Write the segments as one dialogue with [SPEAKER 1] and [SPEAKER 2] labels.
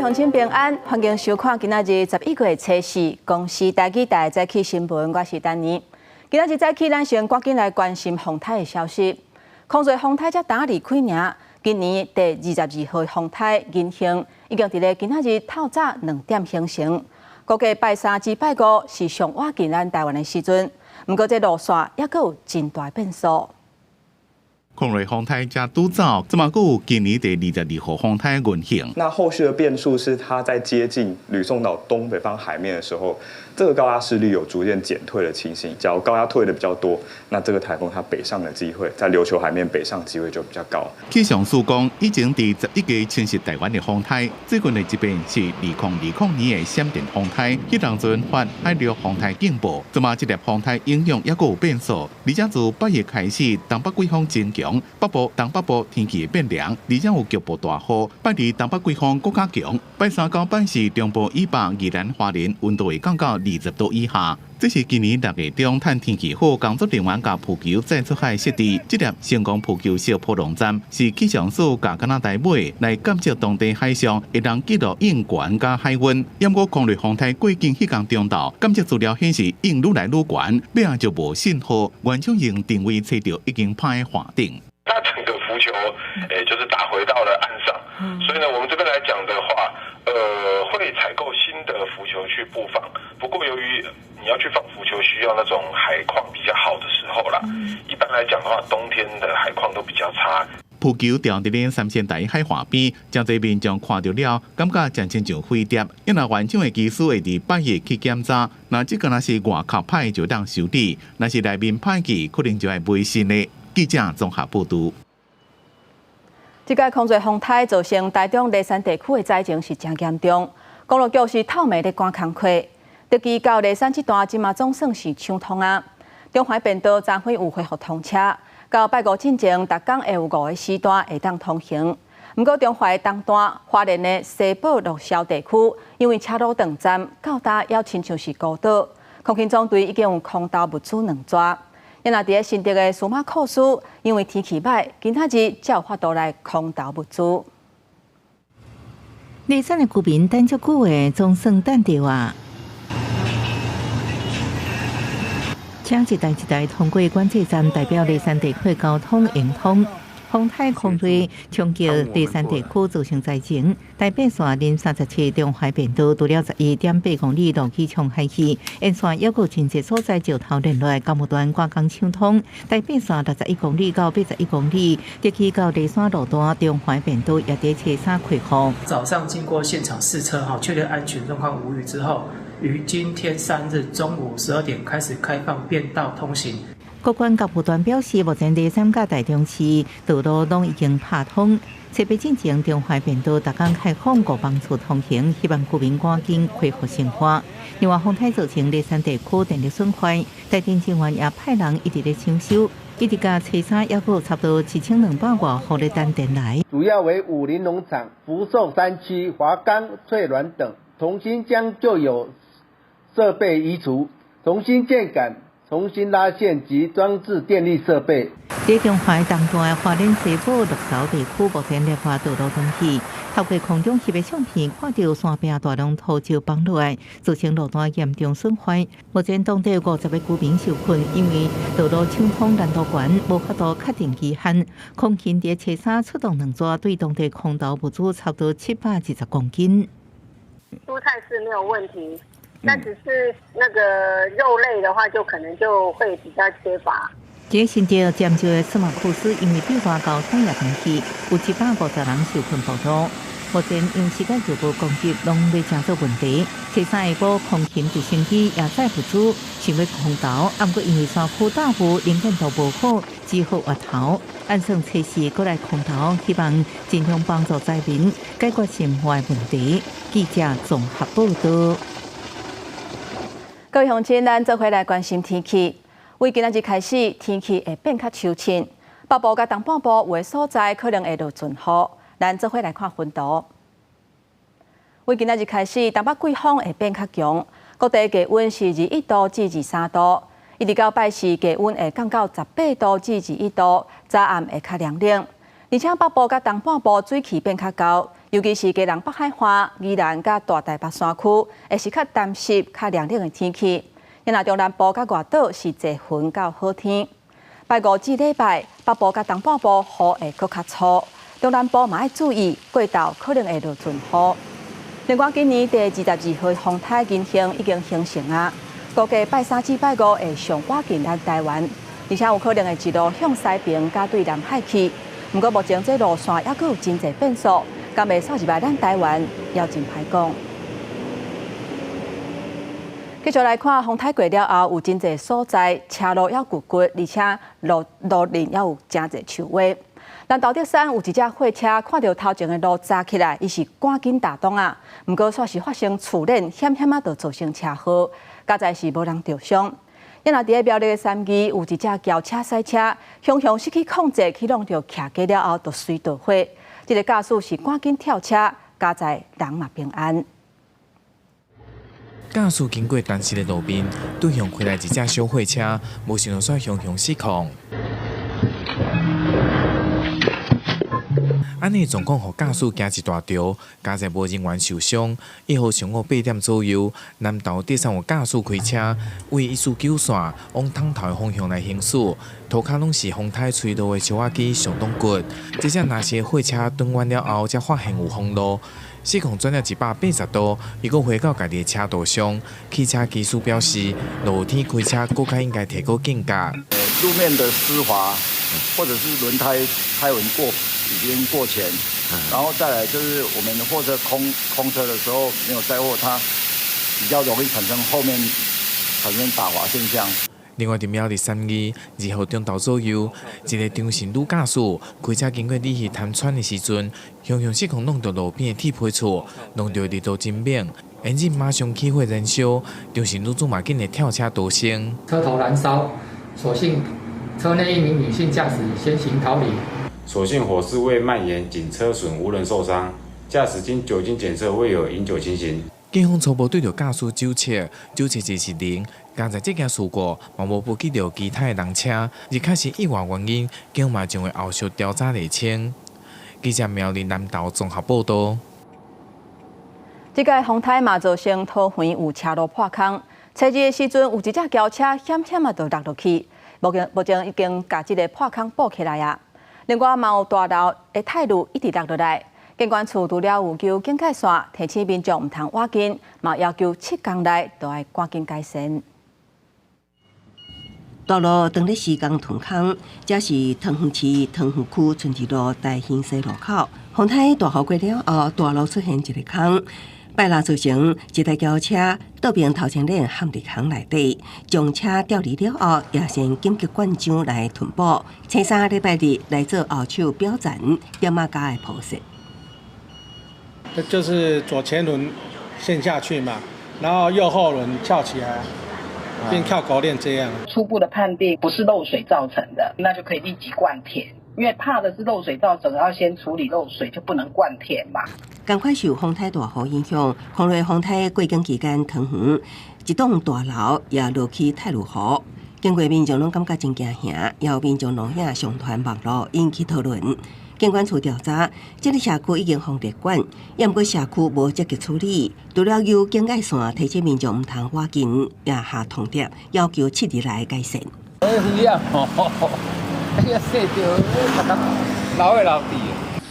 [SPEAKER 1] 鄉親平安，歡迎收看今仔日11月初四公視台語台早起新聞，我是丹妮。今仔日早起，咱先趕緊來關心風颱的消息。空瑞風颱才今離開爾，今年第22號風颱銀杏已經佇咧今仔日透早2點形成，估計拜三至拜五是上倚近咱台灣的時陣。毋過這路線猶閣有真大變數。
[SPEAKER 2] 空瑞風颱才拄走，這馬閣有今年第22號風颱銀杏。
[SPEAKER 3] 那後續的變數是，它在接近呂宋島東北方海面的時候，這個高壓勢力有逐漸減退的情形。假如高壓退的比較多，那這個颱風它北上的機會，在琉球海面北上機會就比較高。
[SPEAKER 2] 氣象署講，以前佇11個侵襲台灣的風颱，最近的一遍是2020年的閃電風颱，彼當陣發海陸風颱警報。這馬這粒風颱影響猶閣有變數，而且自拜一開始，東北季風增強。北部、東北部天氣會變涼，而且有局部大雨。拜二東北季風閣較強，拜三到拜四中部以北、宜蘭花蓮溫度會降到20度以下。這是今年6月中趁天氣好，工作人員共浮球載出海設置。這粒成功浮球式鋪龍站是氣象署共加拿大買來監測當地海上會當記錄湧懸佮海溫。毋過空瑞風颱過境彼工中晝，監測資料顯示湧愈來愈懸，尾仔就無信號，原廠用定位揣著已經趴佇岸頂。
[SPEAKER 4] 那整個浮球，就是打回到了岸上，所以呢，我們這邊來講的話，會採購新的浮球去布放。不過由於你要去放浮球，需要那種海況比較好的時候啦。一般來講的話，冬天的海況都比較差。
[SPEAKER 2] 浮球吊佇咧三仙台海岸邊，誠濟民眾看著了，感覺誠親像飛碟。因為原廠的技師會佇拜一去檢查，若這個若是外殼歹就當修理，若是內面歹去，可能就愛買新的。記者綜合報導。
[SPEAKER 1] 這擺空瑞風颱造成台中梨山地區的災情是誠嚴重，公路局是透暝咧趕工課。竹崎到梨山這段這馬總算是暢通啊。中環便道昨昏有恢復通車，到拜五進前，逐工會有五個時段會當通行。毋過中環東段花蓮的西寶鹿痟地區，因為車路斷站，到今猶親像是孤島。空勤總隊已經有空投物資兩逝。若佇咧新竹的司馬庫斯，因為天氣䆀，今仔日才有法度來空投物資。
[SPEAKER 5] 梨山的居民等足久的，總算等著啊！車一台一台通過管制站，代表梨山地區交通圓通。風颱空瑞衝擊梨山地區造成災情，台八線林37中懷便道除了11.8公里路基沖海去，沿線猶閣真濟所在石頭連落來，到末段趕工搶通。台八線61公里到81公里，竹崎到梨山路段中環便道也佇初三開放。
[SPEAKER 6] 早上經過現場試車，哈，確認安全狀況無虞之後，於今天3日中午12點開始開放便道通行。
[SPEAKER 5] 國關及部段表示，目前梨山佮台中市道路攏已經拍通，初八進前中懷便道逐工開放五班次通行，希望居民趕緊恢復生活。另外，風颱造成梨山地區電力損壞，台電人員也派人一直咧搶修，一直到初三猶閣差不多7200外戶咧等電來。
[SPEAKER 7] 主要為武陵農場、福壽山區、華岡、翠巒等，重新將舊有設備移除，重新建桿。重新拉線及裝置電力設備。
[SPEAKER 5] 佇中環東段的花蓮西寶鹿痟地區，目前列化道路斷去，透過空中翕的相片，看著山壁大量土石崩落來，造成路段嚴重損壞。目前當地50個居民受困，因為道路搶通難度懸，無法度確定期限。空勤佇初三出動兩逝，對當地空投物資差不多720公斤。
[SPEAKER 8] 蔬菜是沒有問題。那只是那個肉類的話，就可能就會比較缺乏。
[SPEAKER 5] 這個新竹尖石的司馬庫斯，因為對外交通也斷去，有750人受困暴露。目前糧食佮藥物供給攏欲成做問題。初三下晡，空勤直升機也載物資，想欲空投，毋過因為山區大霧，能見度無好，只好越頭。按算初四閣來空投，希望盡量幫助災民解決生活問題。記者綜合報導。
[SPEAKER 1] 各位鄉親，咱做伙來關心天氣。為今仔日開始，天氣會變較秋凊，北部佮東半部有的所在可能會落陣雨。咱做伙來看雲圖。為今仔日開始，東北季風會變較強，各地低溫是21度至23度，一直到拜四低溫會降到18度至21度，早暗會較涼冷。而且北部佮東半部水汽變較厚，尤其是基隆北海岸、宜蘭佮大台北山區，會是較乾濕、較涼冷的天氣。若中南部佮外島是濟雲到好天。拜五至禮拜，北部佮東半部雨會閣較粗，中南部嘛愛注意過晝可能會落陣雨。另外，今年第二十二號風颱銀杏已經形成啊，估計拜三至拜五會上倚近咱台灣，而且有可能會一路向西爿佮對南海去。毋過目前這路線猶閣有真濟變數，敢會掃入來咱台灣，猶真歹講。繼續來看風颱過了後，有真濟所在車路猶舊骨，而且路路面猶有真濟樹歪。南投竹山有一隻貨車，看著頭前的路閘起來，伊是趕緊打擋啊。毋過煞是發生觸電，險險仔就造成車禍，佳哉是無人著傷。若佇咧苗栗的三義，有一隻轎車賽車，雄雄失去控制，去挵著徛家了後，就隨導火。這个駕駛是趕緊跳車，佳哉人嘛平安。
[SPEAKER 9] 駕駛經過單行的路面，對向開來一隻小貨車，無想到煞雄雄失控。按呢狀況，予駕駛驚一大跳，佳哉無人員受傷。1號上午8點左右，南投竹山有駕駛開車，為149線往桶頭的方向來行駛，塗跤攏是風颱吹落的石仔枝，相當骨。這隻若是貨車轉彎了後，才發現有封路，失控轉了180度，伊閣回到家己的車道上。汽車技師表示，落雨天開車閣較應該提高警覺。
[SPEAKER 10] 路面的濕滑，或者是輪胎胎紋過已經過前，然後再來就是我們貨車空空車的時候沒有載貨，它比較容易產生後面產生打滑現象。
[SPEAKER 9] 另外，佇苗栗三義2號中晝左右，一个張姓女駕駛開車經過鯉魚潭村的時陣，雄雄失控挵著路邊的鐵皮厝，挵著力道真猛，引擎馬上起火燃燒，張姓女子嘛緊的跳車逃生，
[SPEAKER 6] 車頭燃燒，所幸車內一名女性駕駛先行逃離。
[SPEAKER 11] 所幸火勢未蔓延，僅車損無人受傷。駕駛經酒精檢測未有飲酒情形。
[SPEAKER 9] 警方初步對著駕駛酒測，酒測值是零。佳哉這件事故嘛無波及著其他的人車，而確實意外原因，警方嘛將會後續調查釐清。記者苗栗南投綜合報道。
[SPEAKER 1] 這個風颱嘛造成桃園有車路破空，初二的時陣有一隻轎車險險仔就落落去，目前目前已經共這个破空補起來啊。另外嘛有大樓的鐵路一直落落來，建管處除了有求警戒線，提醒民眾毋通倚近，嘛要求7工內都愛趕緊改善。
[SPEAKER 12] 大路當咧施工騰空，這是桃園市桃園區春日路大興西路口。風颱大雨過了後，大路出現一个空，拜六造成一台轎車倒爿頭前輪陷佇空內底，將車調離了後，也先緊急灌漿來吞補。星期三禮拜日來做後手表層點仔膠的鋪設。
[SPEAKER 13] 就是左前輪陷下去嘛，然後右後輪翹起來，變翹狗鏈這樣。
[SPEAKER 14] 初步的判定不是漏水造成的，那就可以立即灌填。因為怕的是漏水造成，要先處理漏水，就不能灌填嘛。
[SPEAKER 12] 仝款受風颱大雨影響，風雷風颱過境期間，桃園一棟大樓也落起鐵路雨，經過民眾攏感覺真驚嚇，也有民眾攏遐上傳網路引起討論。警管處調查，這个社區已經予列管，也毋過社區無積極處理，除了有警戒線提醒民眾毋通倚近，也下通牒要求7日內改善。
[SPEAKER 15] 哎，危險哦！哎呀，洗著，流會流滴。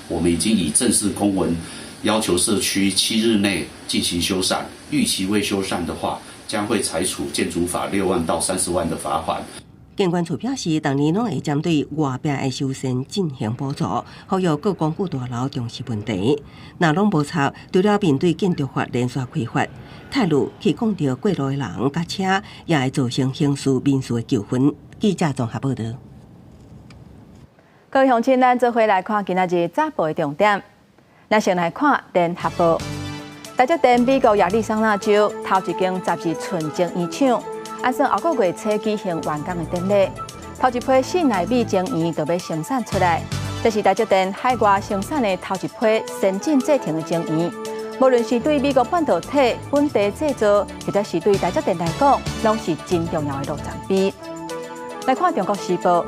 [SPEAKER 16] 我們已經以正式公文要求社區7日內進行修繕，逾期未修繕的話，將會採處建築法6萬到30萬的罰款。
[SPEAKER 12] 建管處表示，逐年攏會針對外壁的修繕進行補助，呼籲各公寓大樓重視問題。若攏無插，除了面對建築法連續開罰，鐵路去摃著過路的人佮車，也會造成刑事、民事的糾紛。記者綜合報導。
[SPEAKER 1] 各位鄉親，咱做伙來看今仔日早報的重點。咱先來看聯合報，台積電美國亞利桑那州頭一間12寸晶圓廠，按算後個月初舉行完工的典禮。頭一批4納米晶圓就欲生產出來，這是台積電海外生產的頭一批先進製程的晶圓。無論是對美國半導體本地製造，或者是對台積電來講，攏是真重要的里程碑。來看《中國時報》，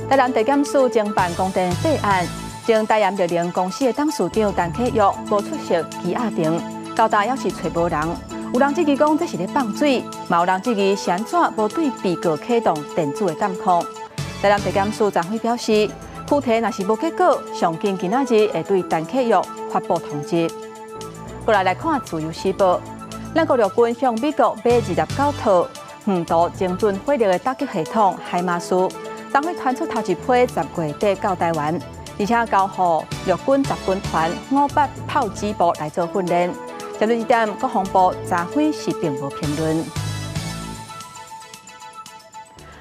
[SPEAKER 1] 台南地檢署偵辦光電弊案，前台盐熱能公司的董事長陳啟岳無出席羈押庭，交代猶是揣無人。有人質疑講這是咧放水，嘛有人質疑是按怎無對被告啟動電子的監控。台南地檢署昨昏表示，拘提若是無結果，上緊今仔日會對陳啟岳發布通緝。過來來看《自由時報》，咱國陸軍向美國買29套遠途精準火力的打擊系統海馬斯，昨昏傳出頭一批10月底到台灣，而且交予陸軍十軍團58炮擊部來做訓練。針對這點，國防部昨昏是並無評論。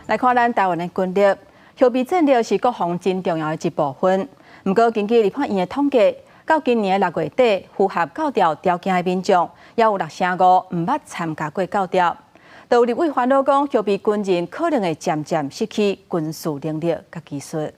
[SPEAKER 1] 來看咱台灣的軍力，後備戰力是國防真重要的一部分。毋過，根據立法院的統計，到今年的6月底，符合教調條件的民眾，猶有65%毋捌參加過教調。就有立委煩惱講，後備軍人可能會漸漸失去軍事能力佮技術。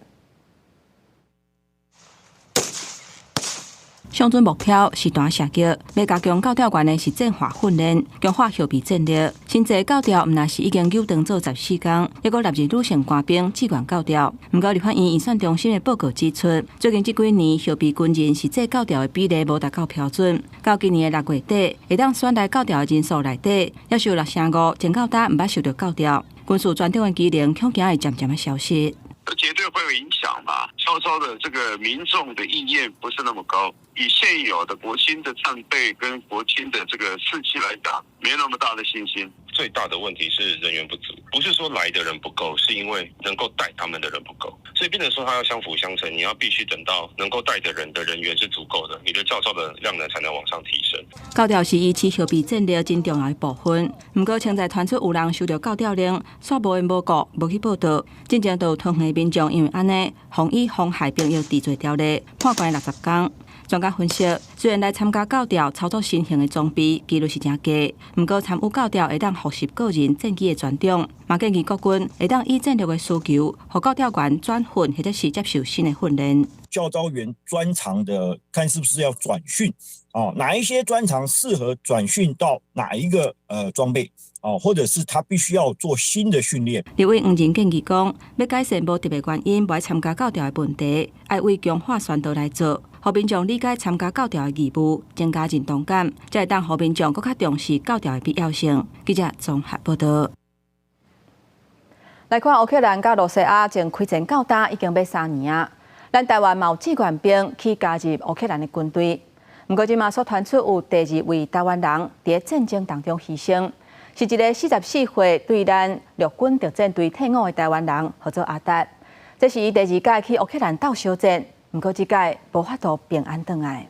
[SPEAKER 1] 上準目標是彈射擊，欲加強教調員的實戰化訓練，強化後備戰力。新制教調毋但是已經扭轉做14工，猶閣納入女性官兵志願教調。毋過立法院預算中心的報告指出，最近這幾年後備軍人實際教調的比例無達到標準。到今年的6月底，會當選來教調的人數內底，猶是有65%前到今毋捌受著教調，軍事專長的技能恐驚會漸漸的消失。
[SPEAKER 4] 絕對會有影響吧？稍稍的這個民眾的意願不是那麼高，以現有的國軍的戰備跟國軍的這個士氣來講，沒那麼大的信心。最大的問題是人員不足，不是說來的人不夠，是因為能夠帶他們的人不夠，所以變成說他要相輔相成，你要必須等到能夠帶的人的人員是足夠的，你的教召的量能才能往上提升。
[SPEAKER 1] 教調是維持後備戰力真重要的部分，毋過現在傳出有人收著教調令，煞無緣無故無去報到，進前就有桃園的民眾因為按呢，予以妨害兵役治罪條例判關60工。專家分析，雖然來參加教調操作新型的裝備幾率是誠低，毋過參與教調會當復習個人戰機的專長，嘛建議國軍會當依戰略的需求，予教調員轉訓或者是接受新的訓練。
[SPEAKER 17] 教召員專長的，看是不是要轉訓哦？哪一些專長適合轉訓到哪一個裝備？哦，或者是他必須要做新的訓練。
[SPEAKER 1] 立委黃仁建議講，欲改善無特別原因無愛參加教調的問題，愛為強化宣導來做，予民眾理解參加教調的義務，增加認同感，才會當予民眾閣較重視教調的必要性。記者綜合報導。來看烏克蘭佮羅西亞從開戰到今已經欲3年啊，咱台灣嘛有志願兵去加入烏克蘭的軍隊，毋過這馬所傳出有第二位台灣人佇戰爭當中犧牲。是一个44歲對咱陸軍特戰隊退伍的台灣人，號做阿達。這是伊第二擺去烏克蘭鬥小戰，毋過這擺無法度平安轉來。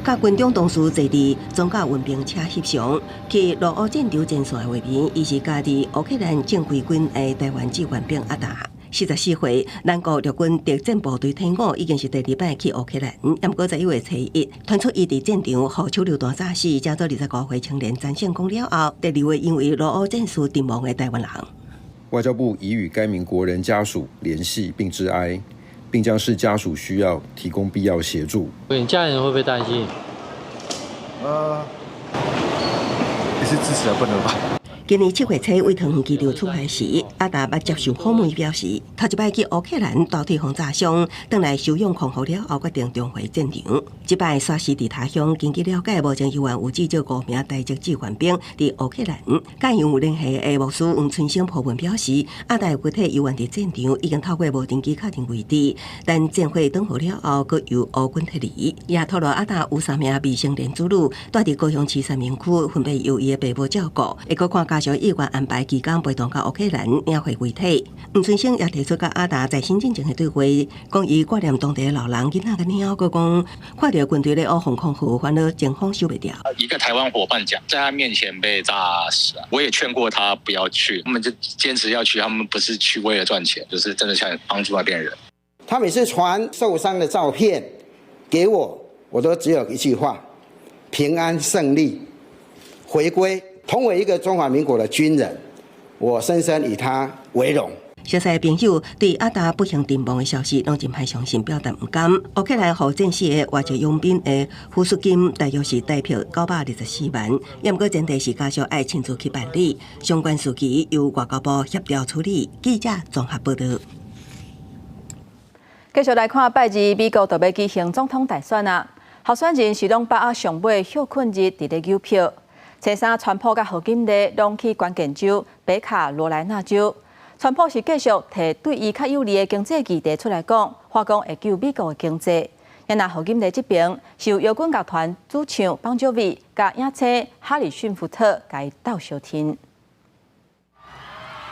[SPEAKER 12] 佮軍中同事坐佇裝甲運兵車翕相，去俄烏戰場前線的畫面，伊是加入烏克蘭正規軍的台灣志願兵阿達。44歲，咱國陸軍特戰部隊退伍，已經是第二擺去烏克蘭。毋過在1月初1，傳出伊佇戰場予手榴彈炸死，這做25歲青年陳勝功了後，第二位因為俄烏戰事陣亡的台灣人。
[SPEAKER 18] 外交部已與該名國人家屬聯繫並致哀，並將視家屬需要提供必要協助。
[SPEAKER 19] 你家人會不會擔心？
[SPEAKER 20] 也是支持啊，不能吧。
[SPEAKER 12] 今年7月初，為桃園機場出發時，阿達捌接受訪問表示，頭一擺去烏克蘭大腿予炸傷，轉來休養康復了後，決定重回戰場。這擺煞死佇他鄉，根據了解，目前猶原有至少5名台籍志願兵佇烏克蘭。佮伊有聯繫的牧師黃春生鋪文表示，阿達的遺體猶原佇戰場，已經透過無人機確認位置，等戰火轉好了後，閣由烏軍撤離。也透露阿達有3名未成年子女，住佇高雄市三民區，分別由伊的爸母照顧。會閣看家屬意願安排義工陪同到烏克蘭領回遺體。黃春生也提出佮阿達在死進前的對話，講伊掛念當地的老人、囡仔佮貓，閣講看著軍隊咧烏防空壕，煩惱前方守袂牢。
[SPEAKER 21] 一個台灣夥伴講，在他面前被炸死，我也勸過他不要去，他們就堅持要去。他們不是去為了賺錢，就是真的想幫助那邊人。
[SPEAKER 22] 他每次傳受傷的照片給我，我都只有一句話：平安勝利，回歸。同為一個中華民國的軍人，我深深以他為榮。
[SPEAKER 12] 熟似朋友對阿達不幸陣亡的消息，攏真歹相信，表達毋甘。烏克蘭予戰死的外籍傭兵的撫恤金大約是台幣924萬，也毋過前提是家屬愛親自去辦理，相關事宜由外交部協調處理。記者綜合報導。
[SPEAKER 1] 繼續來看，拜二美國就欲舉行總統大選啊！候選人是攏把握上尾歇睏日佇咧搝票。初三，川普佮賀錦麗攏去關鍵州北卡羅來納州。川普是繼續提對伊較有利的經濟議題出來講，話講會救美國的經濟。若賀錦麗這邊是由搖滾樂團主唱邦喬維佮影星哈里遜福特共伊鬥相挺。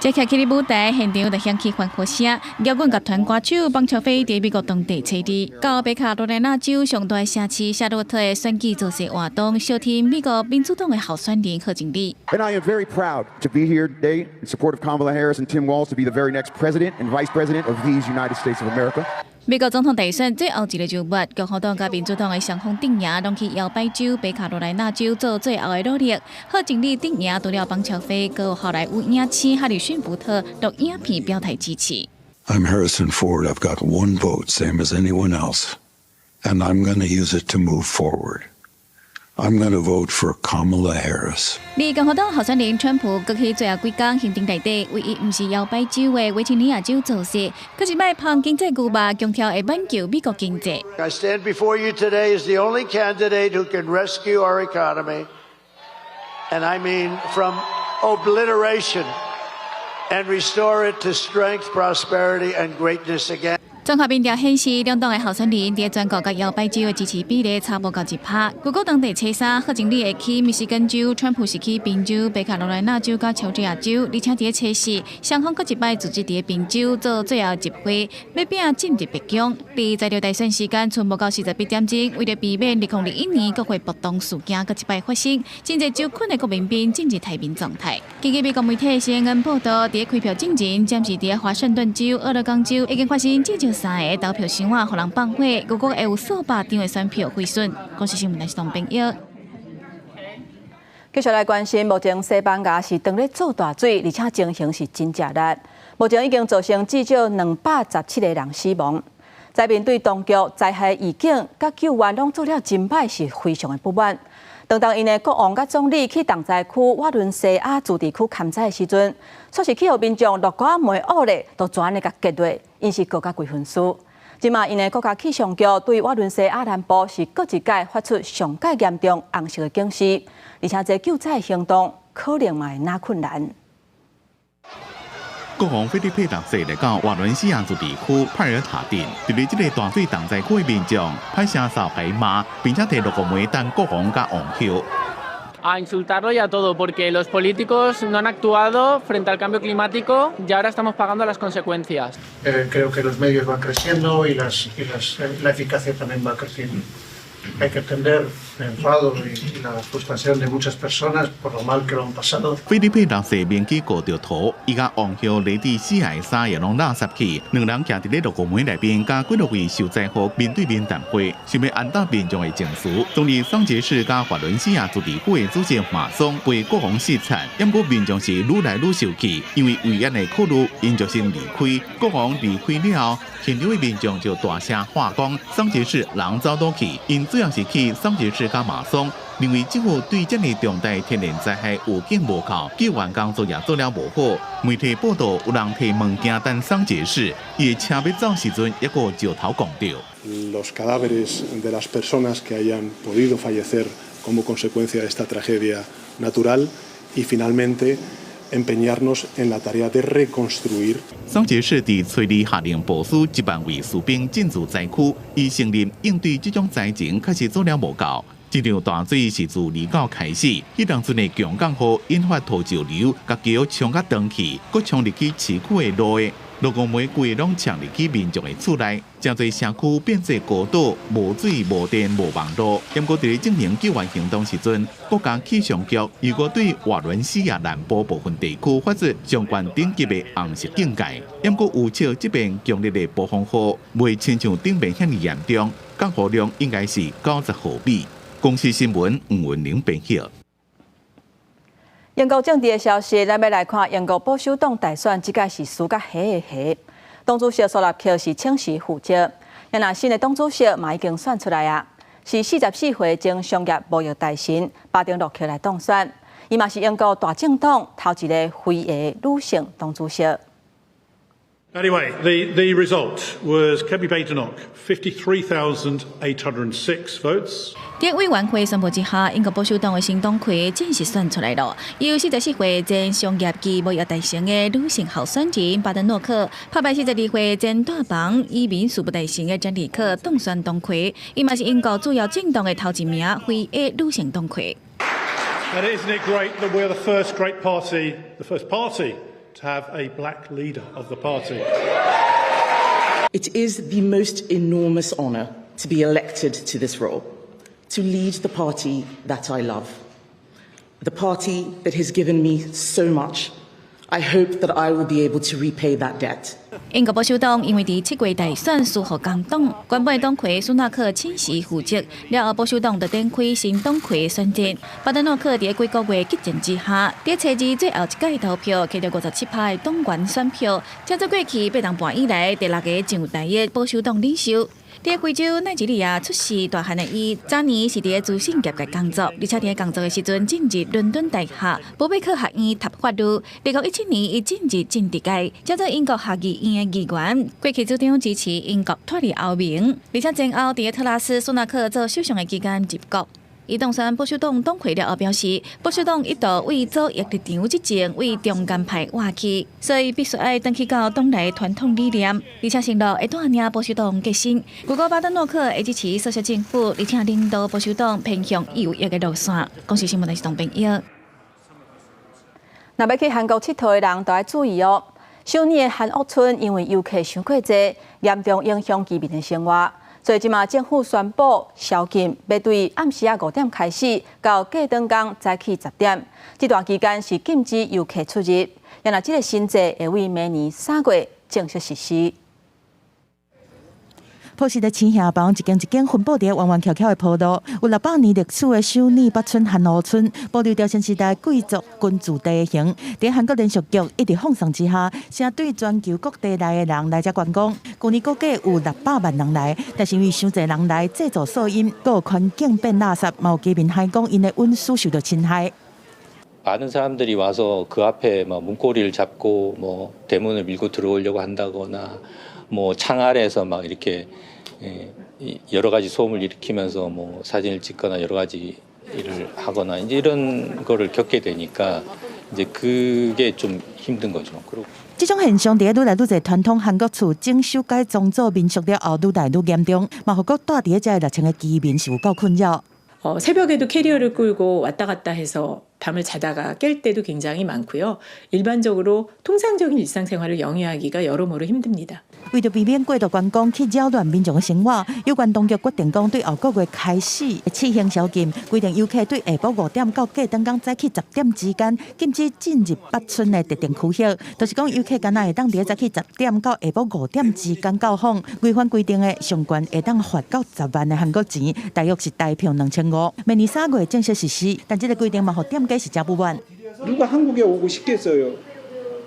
[SPEAKER 3] 這徛起佇舞台現場就響起歡呼聲，搖滾樂團歌手邦喬飛佇美國當地初二，到北卡羅來納州上大城市夏洛特的選舉造勢活動，相挺美國民主黨的候選人賀錦麗。
[SPEAKER 19] And I am very proud to be here today in support of Kamala Harris and Tim Walz to be the very next president and vice president of these United States of America.
[SPEAKER 3] 美國總統大選最後一个週末，共和黨佮民主黨的雙方陣營攏去搖擺州北卡羅來納州做最後的努力。賀錦麗陣營除了邦喬飛，閣有好萊塢影星哈里遜福特錄影片表態支持。
[SPEAKER 23] I'm Harrison Ford. I've got one vote, same as anyone else, and I'm going to use it to move forward. I'm going to vote for Kamala Harris.
[SPEAKER 3] 而共和黨候選人川普閣去最後幾工行程內底，唯一毋是搖擺州的維吉尼亞州造勢，閣一擺捧經濟牛肉，強調會挽救美國經濟。
[SPEAKER 24] I stand before you today as the only candidate who can rescue our economy, and I mean from obliteration, and restore it to strength, prosperity, and greatness again.
[SPEAKER 3] 綜合民調顯示，兩黨的候選人佇全國佮搖擺州的支持比例差無夠1%。如果當地初三，賀錦麗會去密西根州，川普是去賓州、北卡羅來納州佮喬治亞州，而且佇初四，雙方閣一擺組織佇賓州做最後集會，欲拼進入白宮。佇在大選時間賰無夠48點鐘，為著避免2021年國會暴動事件閣一擺發生，真濟州郡的國民兵進入待命狀態。根據美國媒體 CNN 報導，佇開票進前，暫時佇華盛頓州、俄勒岡州已經發生至少三个投票箱仔予人放火，預估會有數百張的選票毀損。公視新聞台是董編譯。
[SPEAKER 1] 繼續來關心，目前西班牙是當咧做大水，而且情形是真正惡。目前已經造成至少217個人死亡。災民對當局災害預警佮救援攏做了真歹，是非常的不滿。當當𪜶的國王佮總理去重災區瓦倫西亞自治區勘災的時陣，煞是去予民眾落糊仔糜烏咧，都全呢共激落，𪜶是告甲規身軀。這馬𪜶的國家氣象局對瓦倫西亞南部是閣一擺發出上蓋嚴重紅色的警示，而且這救災行動可能嘛會若困難。
[SPEAKER 2] 國王菲利佩六世來到瓦倫西亞自治區帕爾塔鎮，佇咧這个大水重災區的民眾拍聲掃共罵，並且提六個糜等國王佮王后。
[SPEAKER 25] A insultarlo y a todo, porque los políticos no han actuado frente al cambio climático y ahora estamos pagando las consecuencias.
[SPEAKER 26] Creo que los medios van creciendo y la eficacia también va creciendo. Hay que entender el enfado y la frustración de muchas personas por lo mal que lo han pasado.
[SPEAKER 2] 菲利佩六世面基過著塗，伊佮王后雷蒂西亞的衫也攏垃圾去，兩人徛佇咧六個門內面，佮幾落位受災戶面對面談話，想欲安撫民眾的情緒。總理桑傑士佮華倫西亞自治區的主席馬松陪國王視察，毋過民眾是愈來愈受氣，因為為安的考慮，𪜶就先離開。國王離開了後，現場的民眾就大聲喊講：桑傑士人走佗去，𪜶主要是去桑傑士佮馬松，認為政府對這爾重大天然災害預警無夠，救援工作也做了無好。媒體報道有人提物件等桑傑士，伊的車欲走時陣，猶閣石頭摃著。
[SPEAKER 27] Los cadáveres de las personas que hayan podido fallecer como consecuencia de esta tragedia natural y finalmente empeñarnos en la tarea de reconstruir。
[SPEAKER 2] 桑傑士佇初二下令部署1萬位士兵進駐災區，伊承認應對這種災情確實做了無夠。這場大水是自二九開始，彼當陣的強降雨引發土石流，共橋沖甲斷去，閣沖入去市區的路的，六個玫瑰攏沖入去民眾的厝內，誠濟社區變做孤島，無水、無電、無網路。毋過佇咧進行救援行動時陣，國家氣象局又閣對瓦倫西亞南部部分地區發出上懸等級的紅色警戒。毋過預測這遍強烈的暴風雨袂親像頂遍遐爾嚴重，降雨量應該是90毫米。公視新聞吳文玲編譯。
[SPEAKER 1] 英國政治的消息，咱欲來看英國保守黨大選，這擺是輸甲黑的黑。黨主席蘇納克是請辭負責，若新的黨主席嘛已經選出來啊，是44歲前商業貿易大臣巴丁諾克來當選。伊嘛是英國大政黨頭一个非裔女性黨主席。
[SPEAKER 26] Anyway, the result was Kemi Badenoch, 53,806 votes.
[SPEAKER 3] 佇委員會宣布之下，英國保守黨的新黨魁正式選出來了。由44歲前商業及貿易大臣的女性候選人巴德諾克，拍敗42歲前大房移民事務大臣的詹里克當選黨魁。伊嘛是英國主要政黨的頭一名非裔女性黨魁。
[SPEAKER 26] And isn't it great that we're the first great party, the first party to have a black leader of the party?
[SPEAKER 5] It is the most enormous honour to be elected to this role, to lead the party that I love, the party that has given me so much. I hope that I will be able to repay that debt.
[SPEAKER 3] 英國保守黨因為佇7月大選輸予工黨，原本的黨魁蘇納克請辭負責，了後保守黨就展開新黨魁選戰。巴德諾克佇幾個月激戰之下，佇初二最後一屆投票，摕著57%的黨員選票，成做過去8年半以來第六个上台的保守黨領袖。佇非洲奈及利亞出世大漢的伊，早年是佇資訊業界工作，而且佇工作的時陣進入倫敦大學伯貝克學院讀法律。2017年，伊進入政治界，成做英國下議院的議員。過去主張支持英國脫離歐盟，而且前後佇特拉斯蘇納克做首相的期間入閣。伊當選保守黨黨魁了後表示，保守黨一度為左翼立場執政，為中間派倚去，所以必須愛轉去到黨內傳統理念，而且承諾會帶領保守黨革新。如果巴德諾克會支持縮小政府，而且領導保守黨偏向右翼的路線。公視新聞電視董編譯。
[SPEAKER 1] 若欲去韓國𨑨迌的人，都愛注意哦。首爾的韓屋村因為遊客傷過濟，嚴重影響居民的生活。所以這馬政府宣布宵禁，欲對暗時仔5點開始，到隔轉工早起10點。這段期間是禁止遊客出入。然後這个新制會於明年3月正式實施。
[SPEAKER 6] 朴實的青瓦房，一間一間分布佇彎彎曲曲的坡路，有600年歷史的首爾北村韓屋村，保留朝鮮時代貴族居住地形。佇韓國連續劇一直放送之下，成對全球各地來的人來遮觀光。舊年估計有600萬人來，但是因為傷濟人來製造噪音，閣有環境變垃圾，嘛有居民反映講𪜶的隱私受到侵害。
[SPEAKER 7] 많은 사람들이 와서 그 앞에 뭐 문고리를 잡고 뭐 대문을 밀고 들어오려고 한다거나 뭐 창 아래에서 막 이렇게 여러 가지 소음을 일으키면서 뭐 사진을 찍거나 여러 가지 일을 하거나 이제 이런 거를 겪게 되니까 이제 그게 좀 힘든 거죠. 그리고
[SPEAKER 6] 這種現象佇愈來愈濟傳統韓國厝整修改裝做民宿了後，愈來愈嚴重，嘛予閣住佇遮6千个居民是有夠困擾。
[SPEAKER 8] 새벽에도 캐리어를 끌고 왔다 갔다 해서 밤을 자다가 깰 때도 굉장히 많고요. 일반적으로 통상적인 일상생활을 영위하기가 여러모로 힘듭니다.
[SPEAKER 6] 為著避免過度觀光去擾亂民眾的生活，有關當局決定講，對後個月開始試行宵禁，規定遊客對下晡5點到隔轉工早起十點之間禁止進入北村的特定區域，就是講遊客干焦會當佇早起十點到下晡5點之間到訪，違反規定的上懸會當罰到10萬的韓國錢，大約是台票2500。明年3月正式實施，但這个規定嘛，予店家是誠不滿。
[SPEAKER 9] 누가 한국에 오고 싶겠어요?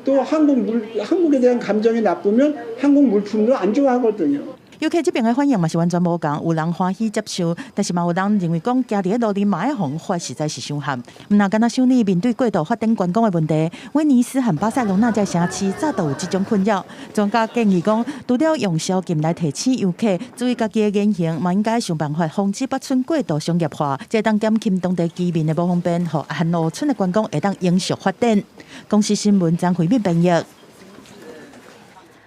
[SPEAKER 9] 또 한국에 대한 감정이 나쁘면 한국 물품도 안 좋아하거든요.
[SPEAKER 6] 遊客這邊的反應嘛是完全無仝，有人歡喜接受，但是嘛有人認為講，行佇咧路裡嘛愛予人罰，實在是傷譀。毋若干焦首爾面對過度發展觀光的問題，威尼斯和巴塞隆納這城市早就有這種困擾。專家建議講，除了用宵禁來提醒遊客注意家己的言行，嘛應該想辦法防止北村過度商業化，這當減輕當地居民的無方便，予韓屋村的觀光會當永續發展。公視新聞張惠敏編譯。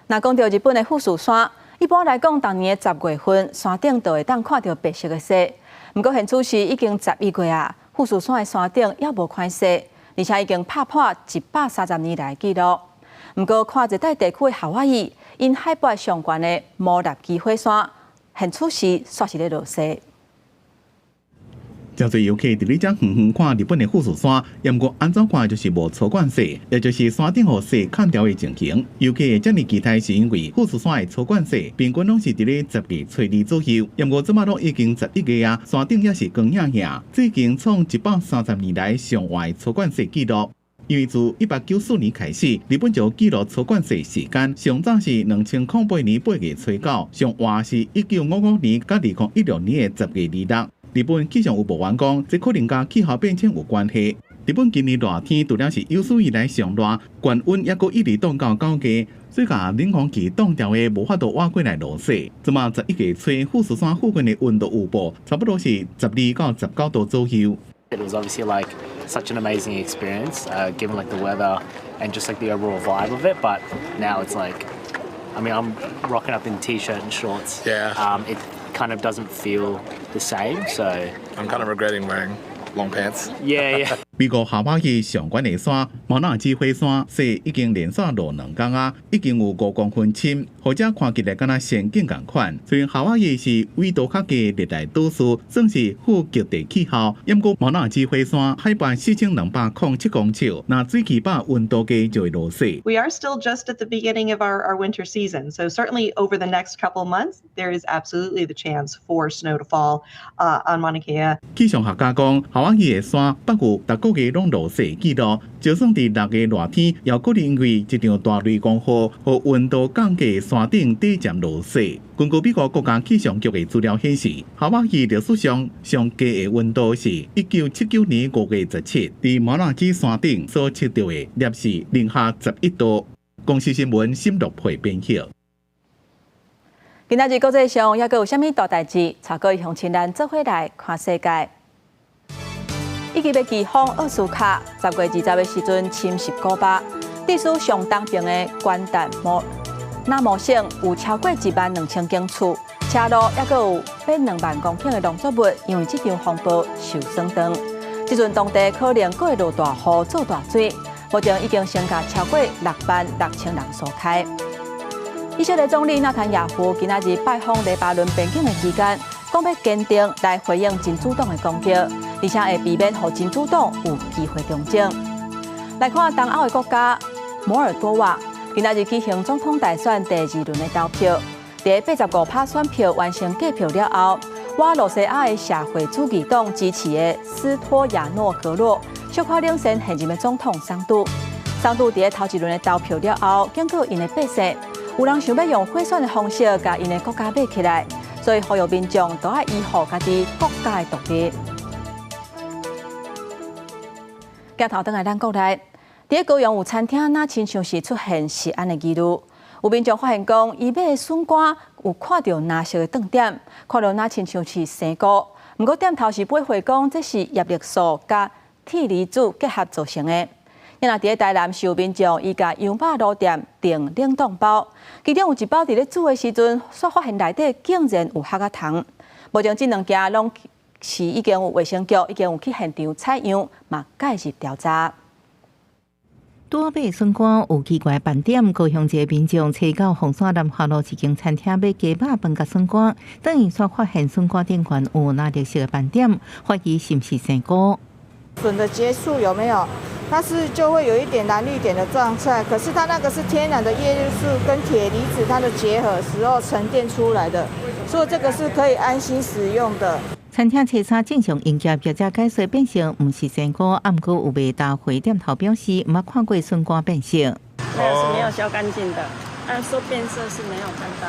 [SPEAKER 1] 若講著日本的富士山。一般來講，逐年的10月份，山頂就會當看著白色的雪。毋過現此時已經11月啊，富士山的山頂猶無看雪，而且已經拍破130年來的紀錄。毋過看熱帶地區的夏威夷，𪜶海拔上懸的摩納基火山，現此時煞是咧落雪。
[SPEAKER 2] 誠濟遊客佇咧遮遠遠看日本的富士山，毋過按怎看就是無初冠雪，也就是山頂予雪崁牢的情形。遊客會遮爾期待，是因為富士山的初冠雪平均攏是佇咧10月初二左右，毋過這馬攏已經11月啊，山頂猶是光影影，這已經創130年來上晚的初冠雪紀錄。因為自1894年開始，日本就記錄初冠雪時間，上早是2008年8月初9，上晚是1955年佮2016年的10月26。日本氣象預報員講，這可能佮氣候變遷有關係。日本今年熱天除了是有史以來上熱，懸溫抑閣一直凍到9月，所以共冷空氣凍掉的無法度倚過來落雪。這馬11月初，富士山附近的溫度有報，差不多是12到19度左右。
[SPEAKER 4] It was obviously like such an amazing experience, given like the weather and just like the overall vibe of it. But now it's like, I mean, I'm rocking up in t-shirt and shorts. It kind of doesn't feel the same. So
[SPEAKER 10] I'm kind of regretting wearing long pants.
[SPEAKER 4] Yeah.
[SPEAKER 2] 美國夏威夷上懸的山毛納基火山，雪已經連續落2工啊，已經有5公分深，予遮看起來敢若仙境仝款。雖然夏威夷是緯度較低熱帶島嶼，算是副極地氣候，毋過毛納基火山海拔4207公尺，若水氣飽溫度低就會落雪。
[SPEAKER 11] We are still just at the beginning of our winter season, so certainly over the next couple months, there is absolutely the chance for snow to fall on Mauna Kea.
[SPEAKER 2] 氣象學家講，夏威夷的山北有逐個月攏落雪記錄，就算佇6月熱天，也可能因為一場大雷公雨，予溫度降低，山頂短暫落雪。根據美國國家氣象局的資料顯示，夏威夷歷史上上低的溫度是1979年5月17，佇毛納基山頂所測到的攝氏零下11度。公視新聞沈樂佩編譯。
[SPEAKER 1] 今仔日國際上猶閣有啥物大代誌？帶各位鄉親咱做伙來看世界。一級的颶風奧斯卡，10月20的時陣侵襲古巴，地處上東邊的關達摩納摩省有超過1萬2千間厝，車路猶閣有8兩萬公頃的農作物，因為這場風暴受損斷。這陣當地可能閣會落大雨、做大水，目前已經先共超過6萬6千人疏開。以色列總理納坦雅胡今仔日拜訪黎巴嫩邊境的期間，講欲堅定來回應真主黨的攻擊，而且會避免予真主黨有機會重整。來看東歐的國家摩爾多瓦，今仔日舉行總統大選第二輪的投票，佇85%選票完成計票了後，倚露西亞的社會主義黨支持的斯托亞諾格洛小可領先現任的總統桑杜。桑杜佇頭一輪的投票了後，警告𪜶的百姓，有人想欲用賄選的方式共𪜶的國家買起來，所以呼籲民眾都愛維護家己國家的獨立。鏡頭轉來咱國內，佇高雄有餐廳，若親像是出現食安的疑慮。有民眾發現講，伊買的筍乾有看著藍色的頓點，看著若親像是生菇。毋過店頭是回回講，這是葉綠素佮鐵離子結合造成的。若佇台南是有民眾伊共羊肉爐店訂冷凍包，其中有一包佇咧煮的時陣，煞發現內底竟然有蚶仔蟲。目前這兩件攏是已經有衛生局已經有去現場採樣，嘛介入調查。
[SPEAKER 6] 拄買筍乾有奇怪斑點，高雄一个民眾揣到鳳山南華路一間餐廳買雞肉飯佮筍乾，等於煞發現筍乾頂懸有藍綠色的斑點，懷疑是毋是生菇。
[SPEAKER 13] 筍的接觸有沒有？它是就會有一點藍綠點的狀態，可是它那個是天然的葉綠素跟鐵離子它的結合時候沉澱出來的，所以這個是可以安心使用的。
[SPEAKER 6] 餐廳初三正常營業，業者解釋變成毋是生菇，毋過有賣答回店頭表示，毋捌看過筍乾變色。
[SPEAKER 14] 沒有，是沒有削乾淨的，按說變色是沒有看到。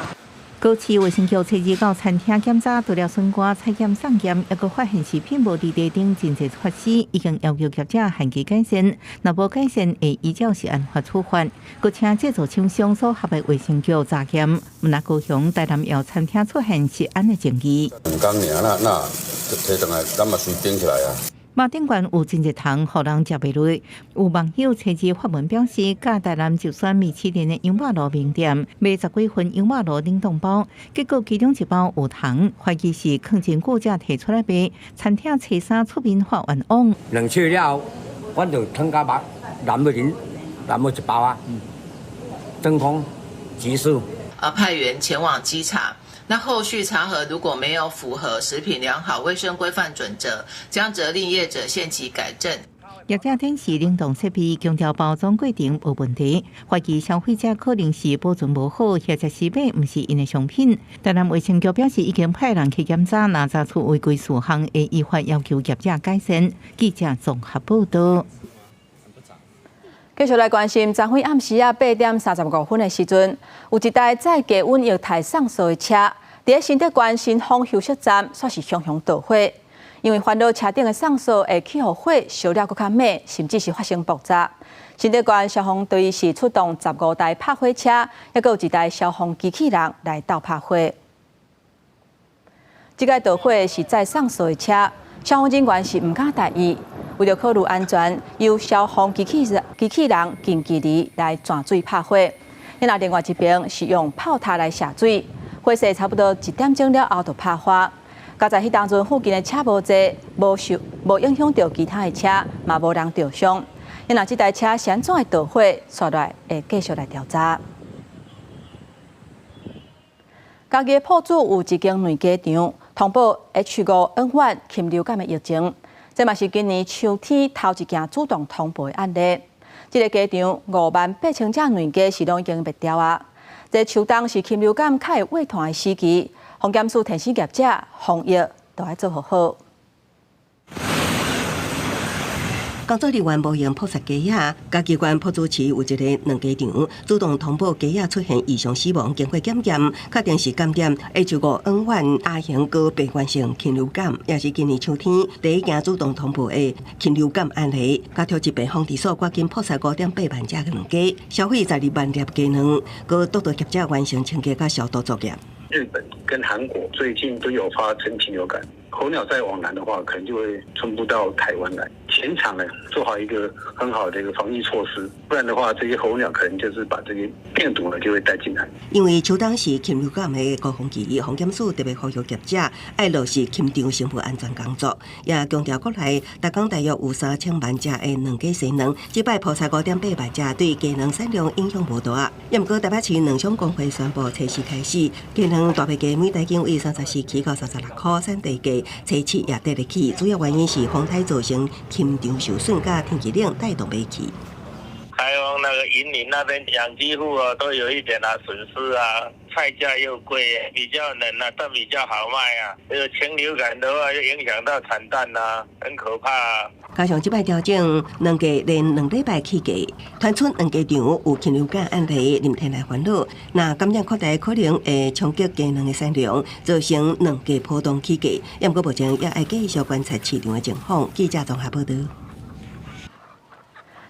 [SPEAKER 6] 高市衛生局初二到餐廳檢查，除了筍乾採檢送檢，猶閣發現食品無佇袋頂真濟措施，已經要求業者限期改善，若無改善，會依照食安法處罰。閣請製造廠商所合的衛生局查驗，毋但高雄、台南有餐廳出現食安的爭議。
[SPEAKER 15] 兩工爾，那那提轉來，咱嘛隨頂起來啊。
[SPEAKER 6] 肉頂懸有真濟蟲，予人食袂落。有網友初二發文表示，佮台南就選米其林的羊肉爐名店買十幾份羊肉爐冷凍包，結果其中一包有蟲，懷疑是囥真久才提出來賣。餐廳初三出面發冤枉。
[SPEAKER 16] 兩次了後，阮就褪甲肉，藍了人，藍了一包啊，真空急速。
[SPEAKER 28] 派員前往稽查。那後續查核如果沒有符合食品良好衛生規範準則，將責令業者限期改正。
[SPEAKER 6] 業者展示冷凍設備，強調包裝過程無問題，懷疑消費者可能是保存無好，或者是買毋是𪜶的商品。台南衛生局表示，已經派人去檢查，若查出違規事項，會依法要求業者改善。記者綜合報道。
[SPEAKER 1] 繼續來關心，昨昏暗時仔8點35分的時陣，有一台載低溫液態送素的車，佇咧新竹縣新豐休息站，煞是熊熊著火。因為煩惱車頂的送掃會去予火燒了閣較猛，甚至是發生爆炸。新竹縣消防隊是出動15台拍火車，抑閣有一台消防機器人來鬥拍火。這擺著火是載送掃的車，消防人員是毋敢大意，為著考慮安全，由消防機器人近距離來泉水拍火。那另外一邊是用炮塔來射水，火勢差不多一點鐘了後就拍花。佳哉彼當陣附近的車無濟，無影響著其他的車，嘛無人著傷。那這台車是按怎會著火，紲落來會繼續來調查。嘉義埔子有一間卵雞場通報 H5N1 禽流感的疫情，這嘛是今年秋天頭一件主動通報的案例。這个雞場58000隻卵雞是攏已經滅掉啊！這秋冬是禽流感較會活彈的時期，防檢署提醒業者防疫都愛做好好。
[SPEAKER 12] 工作人員無閒撲殺雞仔，嘉義縣埔子市有一个卵雞場，主動通報雞仔出現異常死亡，經過檢驗，確定是感染 H5N1 亞型高病原性禽流感，也是今年秋天第一件主動通報的禽流感案例。加上疾病防治所趕緊撲殺5.8萬隻卵雞，銷毀12萬粒雞卵，閣督導業者完成清潔佮消毒作業。
[SPEAKER 17] 日本跟韓國最近都有發生禽流感，候鳥再往南的話，可能就會傳播到台灣來。前場呢，做好一個很好的一個防疫措施，不然的話，這些候鳥可能就是把這些病毒呢就會帶進來。
[SPEAKER 12] 因為秋冬是禽流感的高峰期，防檢署特別呼籲業者愛落實禽場生物安全工作，也強調國內逐工大約有3000萬隻的卵雞生卵，這擺撲殺5.8萬隻，對雞卵產量影響無大。也毋過台北市卵商公會宣布，初四開始，雞卵大白雞每公斤為34起到36箍，產地價初七也綴咧起，主要原因是風颱造成禽場受損，佮天氣冷帶動買氣。
[SPEAKER 18] 開封那個雲林那邊養雞戶啊，都有一點啊損失啊，菜價又貴，比較冷啊，但比較好賣啊。這個禽流感的話，又影響到產蛋啊，很可怕啊。
[SPEAKER 12] 加上這擺調整，卵雞連兩禮拜起價，傳出卵雞場有禽流感案例，林天來煩惱。若感染擴大，可能會衝擊雞卵的產量，造成卵雞波動起價。毋過目前也愛繼續觀察市場的情況。記者綜合報導。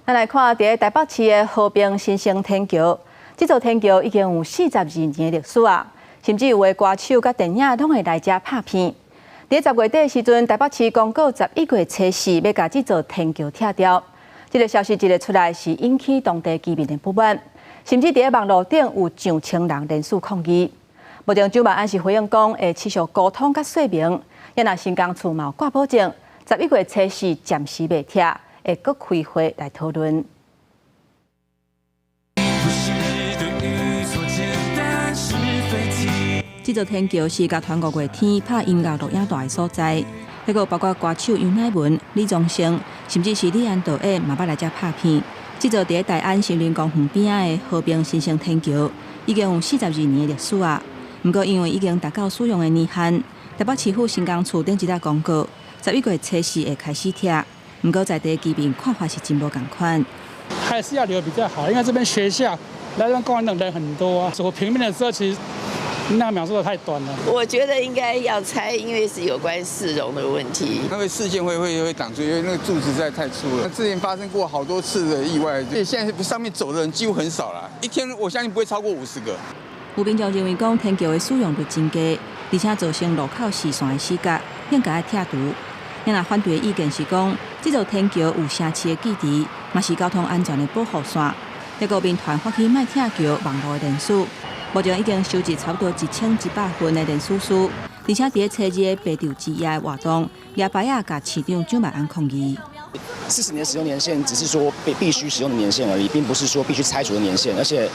[SPEAKER 1] 咱來看，佇台北市的和平新生天橋，這座天橋已經有42年的歷史啊，甚至有的歌手佮電影攏會來遮拍片。佇10月底的時陣，台北市公告11月初四欲共這座天橋拆掉。這个消息一个出來，是引起當地居民的不滿，甚至佇網路頂有上千人連署抗議。目前蔣萬安是回應講，會持續溝通佮說明。也若新工處嘛有掛保證，11月初四暫時袂拆。會閣開會來討論。這座天橋是樂團五月天拍音樂錄影帶的所在，彼個包括歌手楊乃文、李宗盛，甚至是李安導演嘛捌來遮拍片。這座佇大安森林公園邊仔的和平新生天橋，已經有42年的歷史啊。毋過因為已經達到使用的年限，台北市府新工處頂一日公告，11月初四會開始拆。毋過在地居民看法是真無仝款，
[SPEAKER 19] 還是要留比較好，因為這邊學校來這邊逛的人很多啊。走平面的時候，其實那個描述得太短了。
[SPEAKER 20] 我覺得應該要拆，因為是有關市容的問題。
[SPEAKER 21] 那個視線會擋住，因為那個柱子實在太粗了。之前發生過好多次的意外，所以現在上面走的人幾乎很少了，一天我相信不會超過50個。
[SPEAKER 1] 有民眾認為講天橋的使用率真低，而且造成路口視線的死角，應該愛拆除。若反對的意見是講，這座天橋有城市的記憶，嘛是交通安全的保護線。這個民團發起莫拆橋網路的聯署，目前已經收集差不多1100份的聯署書，而且佇初二的白晝之夜的活動，也牌仔共市長蔣萬安抗議。
[SPEAKER 22] 40年使用年限只是說必須使用的年限而已，並不是說必須拆除的年限。而且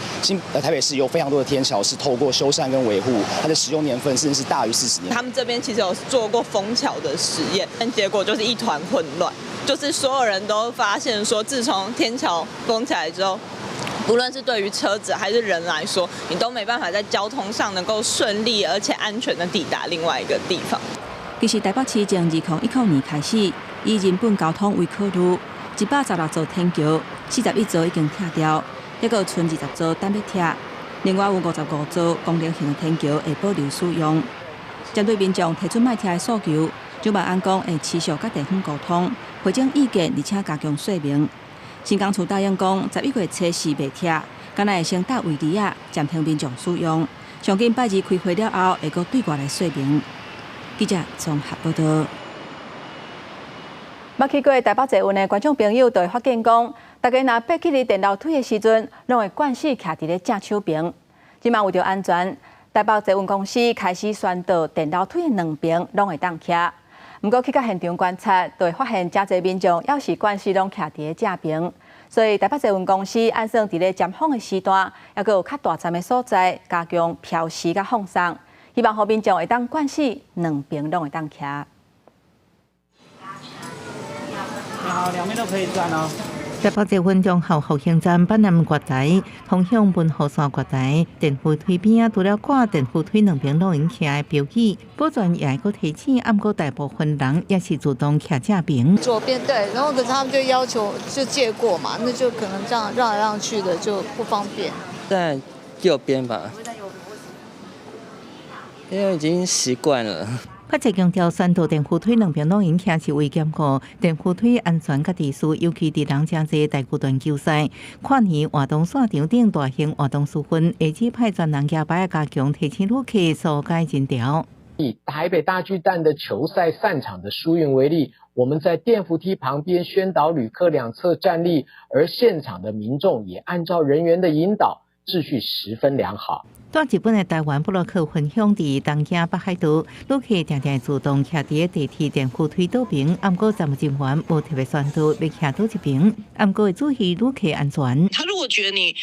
[SPEAKER 22] 台北市有非常多的天橋是透過修繕跟維護，它的使用年份甚至是大於40年。
[SPEAKER 23] 他們這邊其實有做過封橋的實驗，但結果就是一團混亂，就是所有人都發現說，自從天橋封起來之後，不論是對於車子還是人來說，你都沒辦法在交通上能夠順利而且安全的抵達另外一個地方。
[SPEAKER 1] 其實台北市從2010年開始，以人本交通為考慮，116座天橋，41座已經拆掉，抑閣賰20座等欲拆。另外有55座功能性的天橋會保留使用。針對民眾提出莫拆的訴求，蔣萬安講會持續佮地方溝通，匯總意見，而且加強說明。新北市答應講，11月初四袂拆，敢若會先搭圍籬仔，暫停民眾使用。上緊拜二開會了後，會閣對外來說明。記者綜合報道。捌去過台北捷運的觀眾朋友就會發現講，大家若爬起佇電樓梯的時陣，攏會慣勢徛佇咧正手爿。這馬為著安全，台北捷運公司開始宣導電樓梯的兩爿攏會當徛。毋過去到現場觀察，就會發現誠濟民眾猶是慣勢攏徛佇咧正爿。所以台北捷運公司按算佇咧尖峰的時段，猶閣有較大站的所在，加強標示佮放送，希望予民眾會當慣勢兩爿攏會當徛。
[SPEAKER 3] 好，兩邊都可以站哦。
[SPEAKER 5] 台北捷運忠孝復興站板南月台通向文湖線月台電扶梯邊仔，除了掛電扶梯兩邊攏會徛的標語，保全也會閣提醒，毋過大部分人也是自動徛正爿。
[SPEAKER 13] 左邊對，然後可是他們就要求就借過嘛，那就可能這樣讓來讓去的就不方便。
[SPEAKER 7] 在右邊吧，因為已經習慣了。
[SPEAKER 5] 北捷強調，宣導電扶梯兩邊攏會徛是為兼顧電扶梯安全佮秩序，尤其佇人誠濟大巨蛋球賽、跨年活動散場等大型活動時分，會指派專人舉牌加強提醒旅客疏解人潮。
[SPEAKER 8] 以台北大巨蛋的球賽散場的輸運為例，我們在電扶梯旁邊宣導旅客兩側站立，而現場的民眾也按照人員的引導，秩序十分良好。
[SPEAKER 5] 佇日本的台灣部落客分享，佇東京北海道，旅客定定自動徛佇地鐵電扶梯倒爿，毋過站務人員無特別宣導欲徛佗一爿，毋過會注意旅客安全。
[SPEAKER 24] 他如果覺得你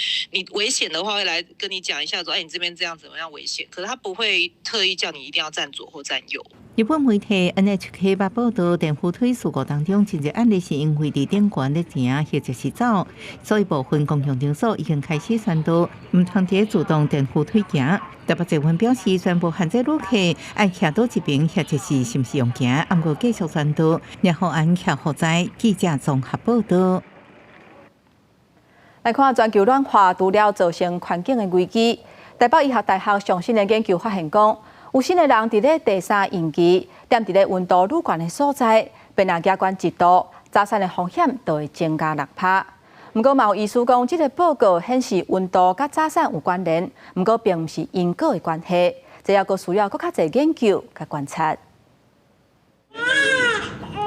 [SPEAKER 24] 危險的話，會來跟你講一下，說，哎，你這邊這樣怎麼樣危險？可是他不會特意叫你一定要站左或站右。
[SPEAKER 5] 日本媒體 NHK 捌報導，電扶梯事故當中，真濟案例是因為佇頂懸咧行或者是走，所以部分公共場所已經開始宣導，毋通佇自動電扶梯行。台北捷運表示，宣布限制旅客愛徛佗一爿，或者是是毋是用行，毋過繼續宣導，然後按徛予知。記者綜合報導。
[SPEAKER 1] 來看全球暖化，除了造成環境的危機，台北醫學大學上新的研究發現講，有身的人佇咧第三孕期，踮佇咧溫度愈懸的所在，便若加懸1度，早產的風險就會增加6趴。毋過嘛有醫師講，這個報告顯示溫度佮早產有關聯，毋過並毋是因果的關係，這猶閣需要閣較濟研究佮觀察。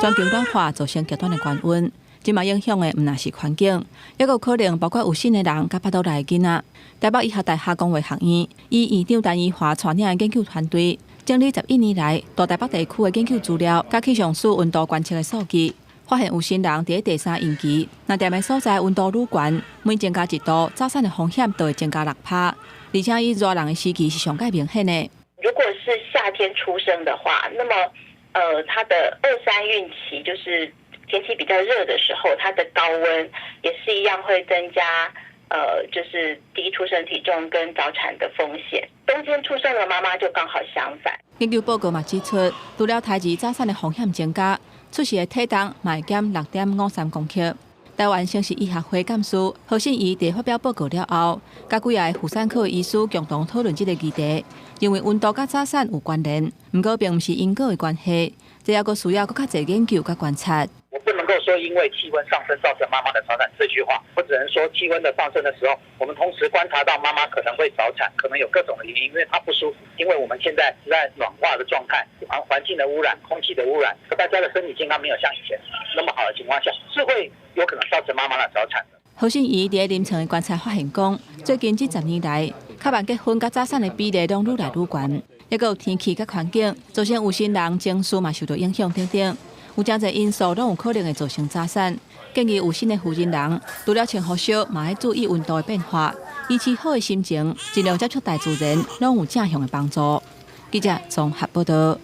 [SPEAKER 1] 全球暖化造成極端的高溫，這馬影響的毋但是環境，猶閣有可能包括有身的人佮腹肚內的囡仔。台北醫學大學公衛學院以院長陳怡華帶領的研究團隊，整理11年來大台北地區的研究資料，佮氣象署溫度觀測的數據，發現有身人佇第三孕期，若踮的所在溫度愈懸，每增加1度，早產的風險就會增加6趴，而且以熱人的時期是上蓋明顯的。
[SPEAKER 25] 如果是夏天出生的話，那麼他的二三孕期就是天氣比較熱的時候，它的高溫也是一樣會增加，就是低出生體重跟早產的風險。冬天出生的媽媽就剛好相反。
[SPEAKER 1] 研究報告嘛指出，除了胎兒早產的風險增加，出世的體重嘛會減6.53公克。台灣生殖醫學會幹事何信儀佇發表報告了後，佮幾个婦產科醫師共同討論這個議題，認為溫度佮早產有關聯，毋過並毋是因果的關係，這猶閣需要閣較濟研究佮觀察。
[SPEAKER 26] 我不能夠說因為氣溫上升造成媽媽的早產這句話，我只能說氣溫的上升的時候，我們同時觀察到媽媽可能會早產，可能有各種的原因，因為她不舒服，因為我們現在是在暖化的狀態，環境的污染、空氣的污染，大家的身體健康沒有像以前那麼好的情況下，是會有可能造成媽媽的早產的。
[SPEAKER 1] 何信儀佇臨床的觀察發現講，最近這10年來，較晚結婚佮早產的比例攏愈來愈懸，猶閣有天氣佮環境造成有身人情緒嘛受到影響等等。有誠濟因素攏有可能會造成早產。建議有身的婦人人，除了穿予俗，嘛愛注意溫度的變化，維持好的心情，盡量接觸大自然，攏有正向的幫助。記者綜合報導。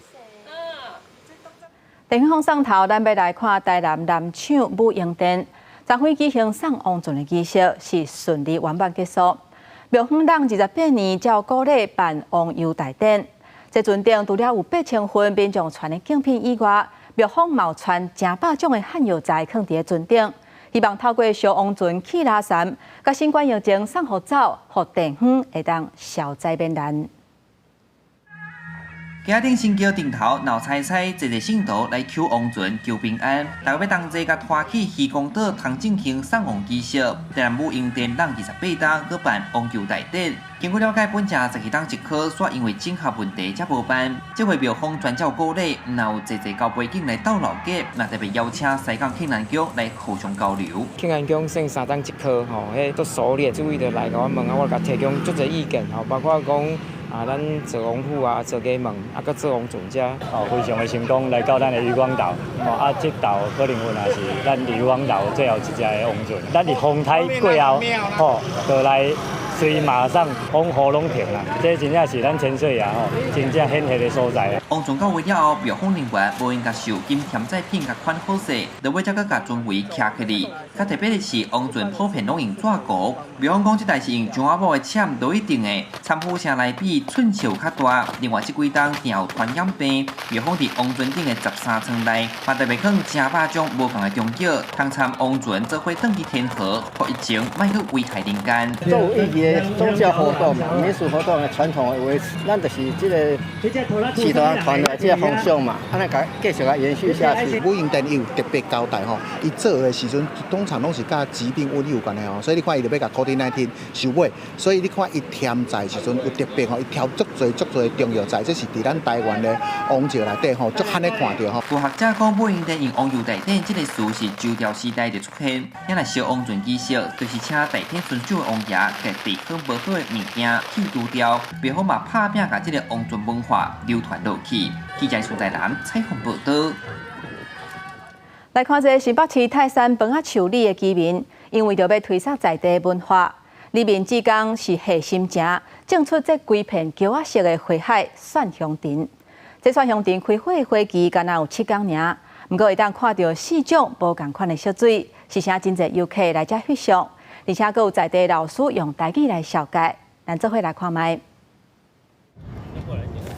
[SPEAKER 1] 電影放送頭，咱欲來看台南南廠武英殿，昨昏舉行送王船的儀式，是順利圓滿結束。廟方人28年照古禮辦王遊大典，這船頂除了有8000份民眾傳的敬品以外，廟方嘛有傳成百種的漢藥材囥佇咧船頂，希望透過燒王船去垃圾，佮新冠疫情送予走，予地方會當消災免難。
[SPEAKER 2] 街仔頂神轎頂頭鬧猜猜，濟濟信徒來求王船求平安，大家欲同齊共拖去漁光島湯正興送王儀式，台南武英殿人28冬閣辦王柩大典。經過了解，本正12冬一科，煞因為整合問題才無辦。這回廟方專照鼓勵，毋但有濟濟交背景來鬥鬧熱，也特別邀請西港慶安宮來互相交流。
[SPEAKER 4] 慶安宮算三冬一科吼，彼足熟練，注意就來共我問啊，我共提供足濟意見吼，包括講啊，咱做王府啊，做衙門，啊，閣做王船遮，
[SPEAKER 9] 哦，非常的成功，來到咱的漁光島，哦，啊，這島可能阮也是咱漁光島最後一隻的王船。咱佇風颱過後，吼，就來隨馬上風雨攏停啦，這真正是咱潛水啊吼，真正顯赫的所在。
[SPEAKER 2] 王船到位了後，廟方人員無閒共受金添載品共款好勢，落尾才閣共船圍徛起來。較特別的是，王船普遍攏用紙糊，廟方講這台是用張仔某的簽落去訂的，參虎城來比寸尺較大。另外，這幾冬定有傳染病，廟方佇王船頂的13層內，嘛特別放成百種無仝的中藥，通參王船做伙轉去天河，予疫情莫閣危害人間。
[SPEAKER 10] 做有意義的宗教活動嘛，民俗活動的傳統的維持，咱就是這個始徒傳來這個風尚嘛，按呢共繼續共延續下去。
[SPEAKER 11] 武英殿伊有特別交代吼，伊做的時陣通常攏是佮疾病瘟疫有關係吼，所以你看伊就欲共 COVID-19 收尾，所以你看伊添載時陣有特別吼，伊調足濟足濟中藥材，這是佇咱台灣的王朝內底吼，足罕咧看著吼。
[SPEAKER 2] 有學者講，武英殿用王柩大典這個詞是周朝時代就出現，遐若燒王船儀式，就是請代天巡守的王爺，共地方無好的物件去除掉，廟方嘛拍拚共這個王船文化流傳落去。記者蘇在南採訪報導。
[SPEAKER 1] 來看這個新北市泰山房仔樹里的居民，因為著欲推捒在地文化，里面志工是下心情，種出這規片茄仔色的花海蒜香藤。這蒜香藤開花的花期干焦有7工爾，毋過會當看著四種無仝款的色水，是啥真濟遊客來遮翕相，而且閣有在地老師用台語來紹介，咱做伙來看覓。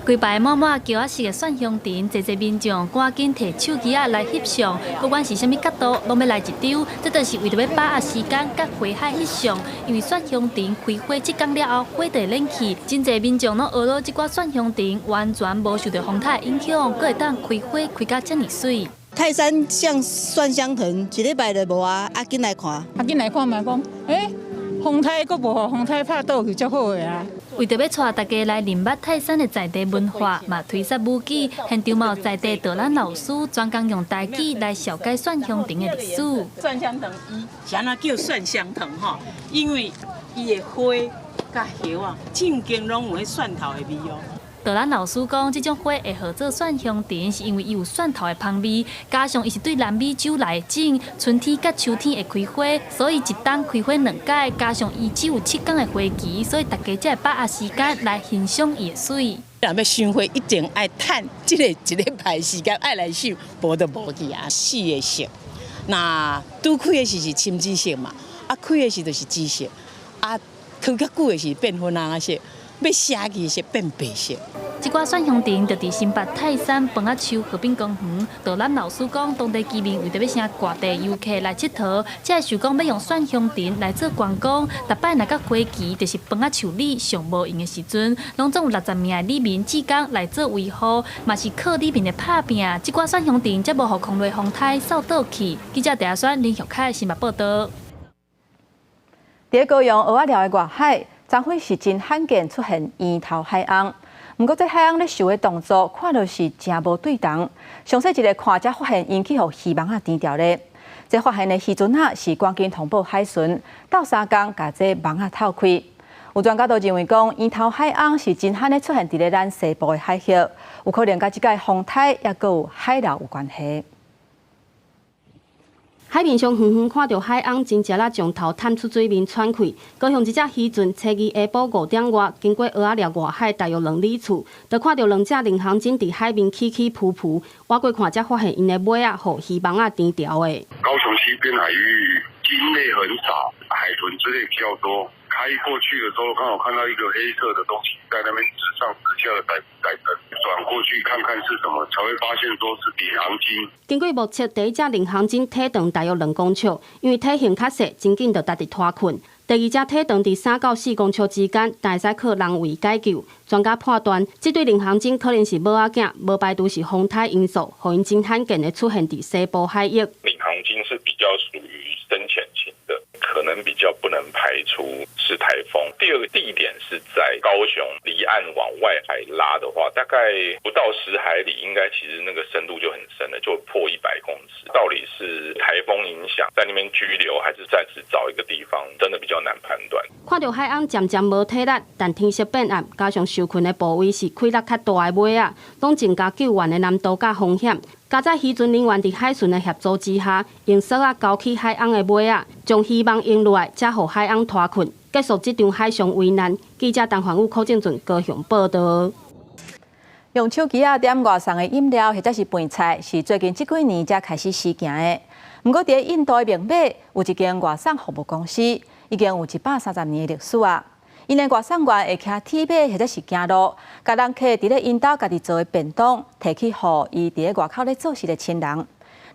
[SPEAKER 14] 規排滿滿茄仔色的蒜香藤，濟濟民眾趕緊提手機仔來翕相，不管是啥物角度，攏欲來一張。這就是為著欲把握時間，佮花海翕相。因為蒜香藤開花7工了後，花就會冷去，真濟民眾攏學嘍這寡蒜香藤完全無受著風颱影響，閣會當開花開甲遮爾媠。
[SPEAKER 15] 泰山像蒜香藤，一禮拜就無啊，啊緊來看，
[SPEAKER 13] 啊緊來看嘛講，欸，風颱閣無予風颱拍倒去，足好的啊。
[SPEAKER 14] 為著欲帶大家來認捌泰山的在地文化，嘛推捒武器，現場嘛有在地導覽老師專工用台語來紹介蒜香藤的歷史。
[SPEAKER 27] 蒜香藤伊是按怎叫蒜香藤吼？因為伊的花佮葉啊，正經攏有彼蒜頭的味哦。
[SPEAKER 14] 導覽老師講，這種花會號做蒜香藤，是因為伊有蒜頭的芳味，加上伊是對南美洲來的種，春天佮秋天會開花，所以一冬開花兩擺，加上伊只有7工的花期，所以大家才會把握時間來欣賞伊的媠。
[SPEAKER 27] 若欲賞花，一定愛趁這個一禮拜時間愛來賞，無就無去啊。四个色，若拄開的時是深紫色嘛，啊開的時就是紫色，啊開較久的是變粉紅色。欲謝去是變白色。
[SPEAKER 14] 這寡蒜香藤就佇新北泰山房仔樹河濱公園。導覽老師講，當地居民為著欲吸外地遊客來𨑨迌，才會想講欲用蒜香藤來做觀光。逐擺若到花期，就是房仔樹里上無閒的時陣，攏總有60名的里民志工來做維護，嘛是靠里民的拍拚。這寡蒜香藤才無予空雷風颱掃倒去。記者鄭阿選林玉凱新北報導。
[SPEAKER 1] 佇高雄蚵仔寮的外海，昨昏是真罕見出現圓頭海鰪，毋過這海鰪咧游的動作看著是誠無對同。詳細一个看才發現，𪜶去予漁網仔纏牢咧。這發現的時陣仔是趕緊通報海巡，鬥相共共這網仔透開。有專家都認為講，圓頭海鰪是真罕咧出現佇咧咱西部的海域，有可能佮這擺風颱抑閣有海流有關係。
[SPEAKER 29] 海面上遠遠看著海鰪真正仔將頭探出水面喘氣。高雄一隻漁船初二下晡5點外，經過蚵仔寮外海大約2里處，就看著兩隻領航鯨佇海面起起浮浮。倚過看才發現𪜶的尾仔予漁網仔纏牢的。
[SPEAKER 17] 高雄西邊海域鯨類很少，海豚之類比較多。開過去的時候，剛好看到一個黑色的東西在那邊直上直下的擺擺轉過去看看是什麼，才會發現說是領航鯨。
[SPEAKER 29] 根據目測，第一隻領航鯨體長大約2公尺，因為體型較細，真緊就值佇拖困。第二隻體長佇3到4公尺之間，但會使靠人為解救。專家判斷，這對領航鯨可能是母仔囝，無排除是風颱因素，予𪜶真罕見的出現佇西部海域。
[SPEAKER 6] 領航鯨是比較屬於深潛型的，可能比較不能排除是颱風。第二個地點是在高雄離岸往外海拉的話，大概不到10海里，應該其實那個深度就很深了，就破100公尺。到底是颱風影響在那邊居留，還是暫時找一個地方，真的比較難判斷。
[SPEAKER 29] 看著海翁漸漸無體力，但天色變暗，加上受困的部位是氣力較大的尾仔，攏增加救援的難度佮風險。佳哉漁船人員佇海巡的協助之下，用索仔勾起海翁的尾仔，將漁網用落來，才予海翁脫困，結束這場海上危難。記者陳焕宇、柯正俊高雄報導。
[SPEAKER 1] 用手機仔點外送的飲料或者是飯菜，是最近這幾年才開始時行的。毋過，佇印度的孟買有一間外送服務公司，已經有130年的歷史啊。𪜶的外送員會騎鐵馬或者是行路，共人客佇咧𪜶兜家己做的便當，提去予伊佇咧外口咧做事的親人。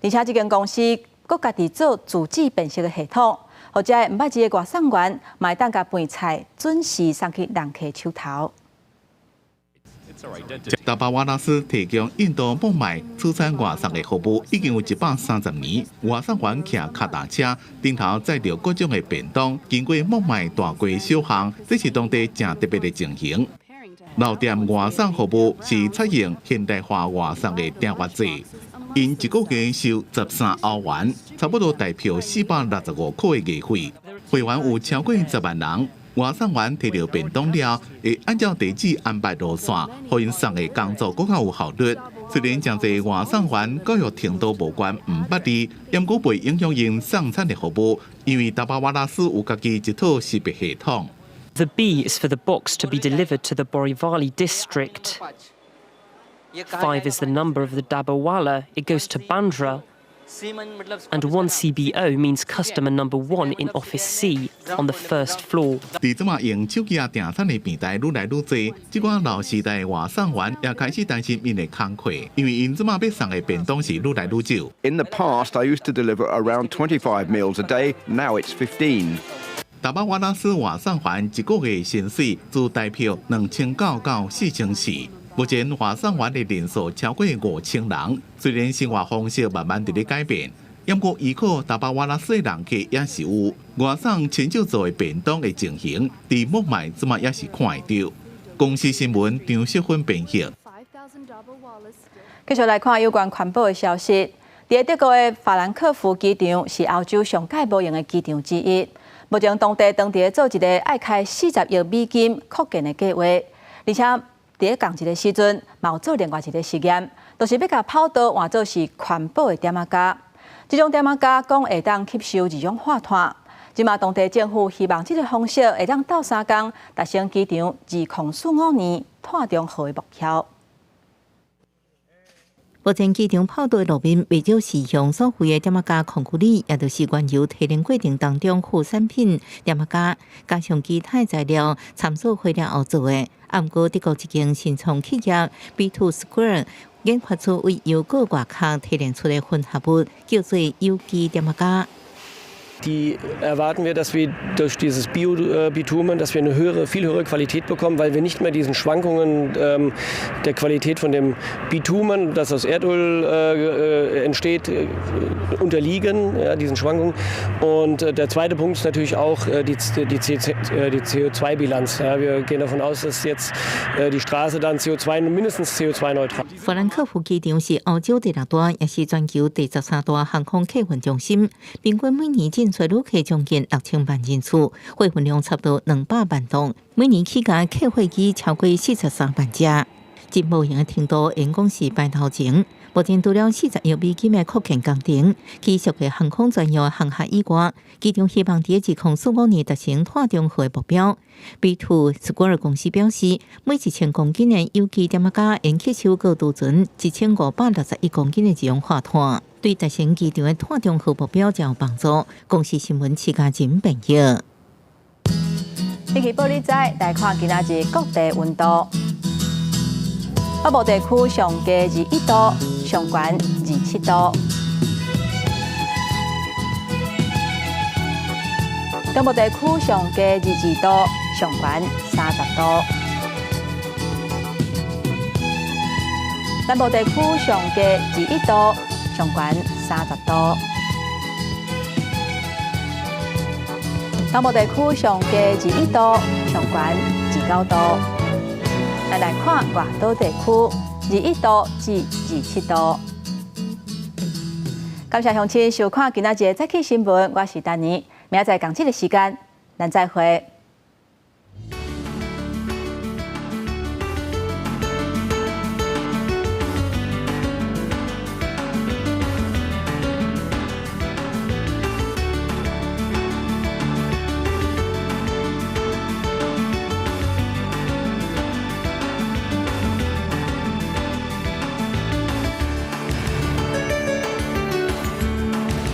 [SPEAKER 1] 而且，這間公司閣家己做自主辨識的系統，予遮個毋捌字的外送員，嘛會當共飯菜準時送去人客手頭。
[SPEAKER 12] 達巴瓦拉斯提供印度孟買出餐外送的服務已經有130年。外送員騎跤踏車，頂頭載著各種的便當，經過孟買大街小巷，這是當地誠特別的情形。老店外送服務是採用現代化外送的訂閱制，𪜶一個月收13歐元，差不多台票465塊的月費。會員有超過10萬人。外送員提著便當了，會按照地址安排路線，予𪜶送的工作閣較有效率。雖然誠濟外送員教育程度無懸，毋捌字，毋過袂影響𪜶送餐的服務，因為達巴瓦拉斯有家己一套識別系統。
[SPEAKER 16] The B is for the box to be delivered to the Borivali district. 5 is the number of the Dabbawala. It goes to Bandra. And one CBO means customer number one in office C on the first floor.
[SPEAKER 12] 佇這馬用手機仔訂餐的平台愈來愈濟，這寡老時代的外送員也開始擔心𪜶的工課，因為𪜶這馬欲送的便當是愈來愈少。
[SPEAKER 18] In the past, I used to deliver around 25 meals a day. Now it's 15.
[SPEAKER 12] 達巴瓦拉斯外送員一個月薪水自台票2900到4400。目前外送員的人數超過5000人。雖然生活方式慢慢佇咧改變，毋過依靠達巴瓦拉斯的人客也是有。外送親手做的便當的情形，佇孟買這馬也是看會著。公視新聞張淑芬編譯。
[SPEAKER 1] 繼續來看有關環保的消息。佇德國的法蘭克福機場是歐洲上蓋無閒的機場之一。目前當地當地做一個愛開40億美金擴建的計劃，而且佇仝一个時陣，嘛有做另外一個實驗，就是欲共跑道換做是環保的點仔膠。這種點仔膠講會當吸收二氧化碳。這馬當地政府希望這個方式會當鬥相共達成機場2045年碳中和的目標。
[SPEAKER 5] 目前機場跑道的路面袂少是用所謂的點仔膠空氣裡，也就是原油提煉過程當中副產品點仔膠，加上其他材料摻做肥料後做的。毋過德國一間新創企業 B2 Square 研發出為油果外殼提煉出的混合物，叫做有機點仔膠。
[SPEAKER 19] Die erwarten wir, dass wir durch dieses Bio-Bitumen, dass wir eine höhere, viel höhere Qualität bekommen, weil wir nicht mehr diesen Schwankungen der Qualität von dem Bitumen, das aus Erdöl entsteht, unterliegen, ja, diesen Schwankungen. Und der zweite Punkt ist natürlich auch die CO2-Bilanz. Ja, wir gehen davon aus, dass jetzt die Straße dann CO2, mindestens CO2-neutral.
[SPEAKER 5] 法蘭克福機場是歐洲第六大，也是全球第13大航空客運中心，平均每年進出旅客將近6000萬人次，貨運量差不多200萬噸，每年起降客貨機超過43萬架。真無閒的程度，𪜶講是排頭前。目前除了40億美金的擴建工程，技術的航空專用航廈以外，機場希望佇2045年達成碳中和的目標。B2 Square 公司表示，每1000公斤的有機點仔膠，會吸收閣儲存1561公斤的二氧化碳，對達成機場的碳中和目標誠有幫助。公視新聞徐家仁編譯。
[SPEAKER 1] 天氣報你知，來看今仔日各地溫度。北部地區上低21度，上懸27度。中中部地區上低22度，上懸30度。南部地區上低21度，上懸30度。東部地區上低21度，上懸29度。咱來看外島地區，21度至27度。感謝鄉親收看今仔日的早起新聞，我是丹妮，明仔載仝這个時間，咱再會。